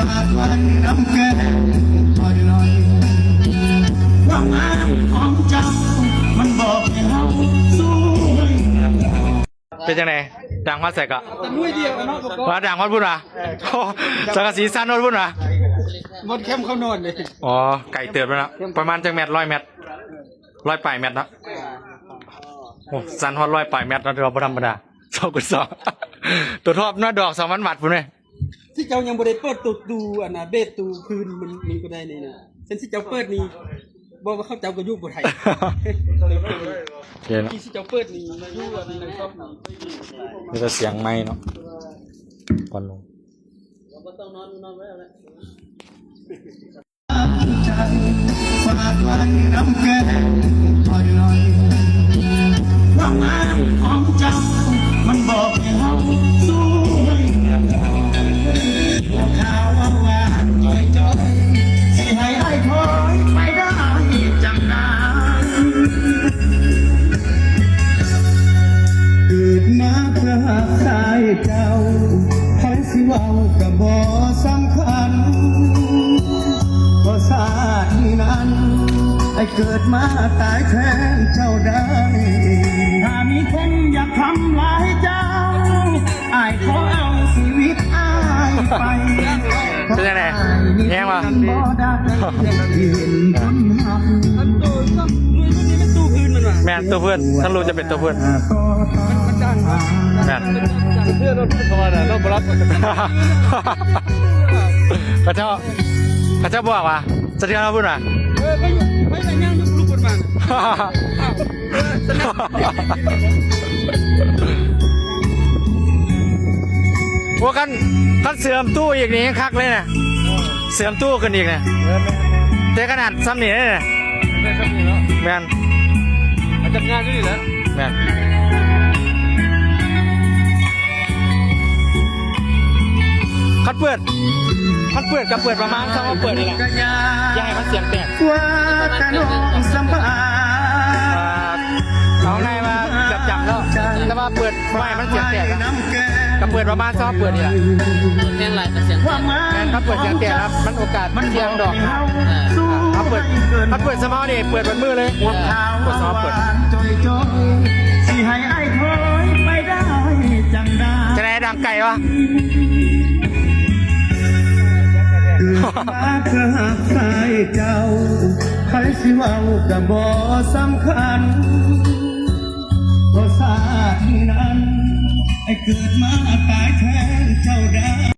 ນຳແກ້ມຂ້ອຍໜ້ອຍ ຄວາມງາມຂອງເຈົ້າ ມັນບອກໃຫ້ເຮົາສວຍ. ເປັນຈັ່ງໃດ? ດັງຮອດໃສເກາະ? ແຕ່ໜ່ວຍດຽວກັນເນາະ ວ່າດັງຮອດພຸ້ນຫວາ? ໂອ້ ສັງກະສີສັ່ນຮອດພຸ້ນຫວາ? ໝົດແຄມເຂົານອນເດ້. ອໍ ໄກເຕີບແລ້ວເນາະ. ປະມານຈັກແມັດ? ຮ້ອຍແມັດ? ຮ້ອຍປາຍແມັດເນາະ. ໂອ້ ສັ່ນຮອດຮ້ອຍປາຍແມັດເນາະ ຖືວ່າບໍ່ທຳມະດາ. ສອງຄູນສອງ ຕົວທອບເນາະ ດອກສອງພັນບາດພຸ້ນເດ້. ທີ່ເຈົ້າຍັງບໍ່ໄດ້ເປີດໂຕຕູ້ ອັນນ່າ ເບດຕູ້ພື້ນມັນ ມັນກໍໄດ້ນີ້ນະ. ເຊັ່ນທີ່ເຈົ້າເປີດນີ້ ບໍ່ວ່າເຂົາເຈົ້າກໍຢູ່ບໍ່ໄດ້. ໂອເຄເນາະ ທີ່ເຈົ້າເປີດນີ້ຢູ່ອັນນັ້ນຊອບນີ້. ມີແຕ່ສຽງໄມ້ເນາະ ກ່ອນລົງ. ໃຈ ຝາກໄວ້ນຳແກ້ມຂ້ອຍໜ້ອຍ ຄວາມງາມຂອງເຈົ້າ ມັນບອກໃຫ້ເຮົາສວຍ. ພວກເຂົາເວົ້າວ່າຈ່ອຍໆ ຊິໃຫ້ອ້າຍຖອຍໄປໄດ້ຈັ່ງໃດ? ເກີດມາເພື່ອຮັກຊາຍເຈົ້າ ໃຜຊິເວົ້າກໍບໍ່ສຳຄັນ ເພາະຊາດນີ້ນັ້ນ ອ້າຍເກີດມາຕາຍແທນເຈົ້າໄດ້. ຖ້າມີຄົນຢາກທຳລາຍເຈົ້າ ອ້າຍຂໍເອົາຊີວິດອ້າຍໄປ. ເປັນຈັ່ງໃດ? ແຮງບໍ່? ບໍ່ໄດ້ເຫັນຄົນຮັກ. ອັນໂຕ ໜ່ວຍນີ້ແມ່ນຕູ້ພື້ນແມ່ນຫວາ? ແມ່ນ ຕູ້ພື້ນ ທາງລຸ່ມຈະເປັນຕູ້ພື້ນ. ມັນ ມັນຈະ ແມ່ນ ເພື່ອນເຮົາ ເຂົາວ່ານະ ເຮົາບໍ່ຮັບ. ເຂົາເຈົ້າ ເຂົາເຈົ້າບອກວ່າ ສະເທືອນເຮົາພຸ້ນຫວາ? ເອີ ໄປ ໄປໄດ້ຍັງລຸກຂຶ້ນມາ. ໂອ້ ຄັນ ຄັນເສີມຕູ້ອີກນີ້ແຮງຄັກເລີຍນະ ເສີມຕູ້ຂຶ້ນອີກນະ. ເອີ ແມ່ນ ແຕ່ຂະໜາດຊ່ຳນີ້ເດ້ນະ. ແມ່ນ ແມ່ນ ມັນຈັດງານຢູ່ນີ້ແຫຼະ. ແມ່ນ ຄັນເປີດ ຄັນເປີດກໍເປີດປະມານຊ່ຳວ່າເປີດນີ້ແຫຼະ ຢ່າໃຫ້ມັນສຽງແຕກ. ວ່າແຕ່ນ້ອງສຳບາຍ ເອົາງ່າຍວ່າເກືອບຈຳແລ້ວ ແຕ່ວ່າເປີດບໍ່ໃຫ້ມັນສຽງແຕກ ກໍເປີດປະມານຊ່ຳວ່າເປີດນີ້ແຫຼະ. ເປີດແຮງຫຼາຍກໍສຽງແຕກ. ແມ່ນ ຄັນເປີດສຽງແຕກແລ້ວ ມັນໂອກາດມັນສ່ຽງດອກ. ເອີ ເຮົາເປີດ ເຮົາເປີດສະເພາະນີ້ ເປີດເບິດມື້ເລີຍ. ເອີ ເປີດສະເພາະເປີດ. ຊິໃຫ້ອ້າຍຖອຍໄປໄດ້ຈັ່ງໃດ? ຈັ່ງໃດ ດັງໄກວະ? ເກີດມາເພື່ອຮັກຊາຍເຈົ້າ ໃຜຊິເວົ້າກໍບໍ່ສຳຄັນ ເພາະຊາດນີ້ນັ້ນ ອ້າຍເກີດມາຕາຍແທນເຈົ້າໄດ້.